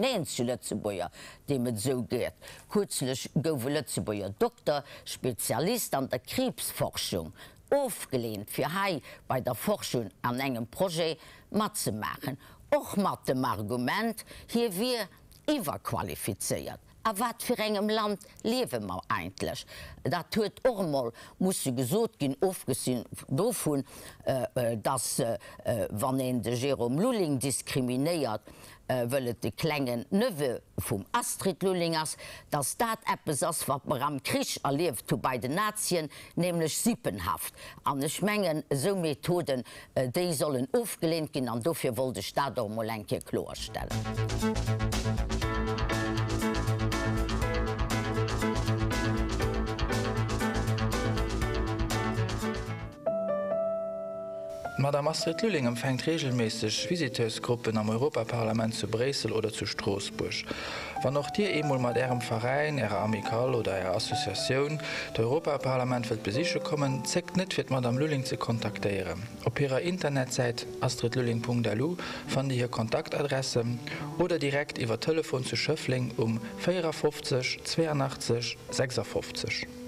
Eenzege Lëtzebuerger, deem et esou geet. Kuerzlech gouf e Lëtzebuerger Dokter, Spezialist an der Kriibsforschung, ofgeleent, fir hei bei der Forschung an engem Projet matzemaachen, och mat dem Argument, hie wier iwwerqualifizéiert. A wat fir engem Land liewe mer eigentlech? Dat huet och emol musse gesot ginn, ofgesinn dovun, dass, wann een de Jérôme Lulling diskriminéiert, wëll et de klengen Neveu vum Astrid Lulling ass, dass dat eppes ass, wat mer am Krich erlieft hu bei den Nazien, nämlech Sippenhaft. An ech mengen, esou Methoden, déi sollen ofgeleent ginn, an dofir wollt ech dat och emol eng Kéier kloerstellen. D'Madame Astrid Lulling empfänkt reegelméisseg Visiteursgruppen am Europaparlament zu Bréissel oder zu Stroossbuerg. Wann och Dir eemol mat Ärem Veräin, Ärer Amicale oder Ärer Associatioun d'Europaparlament wëllt besiche kommen, zéckt net fir d'Madame Lulling ze kontaktéieren. Op hirer Internetsäit astridlulling.lu fannt Dir hir Kontaktadresse oder direkt iwwer Telefon zu Schëffleng um 54 82 56.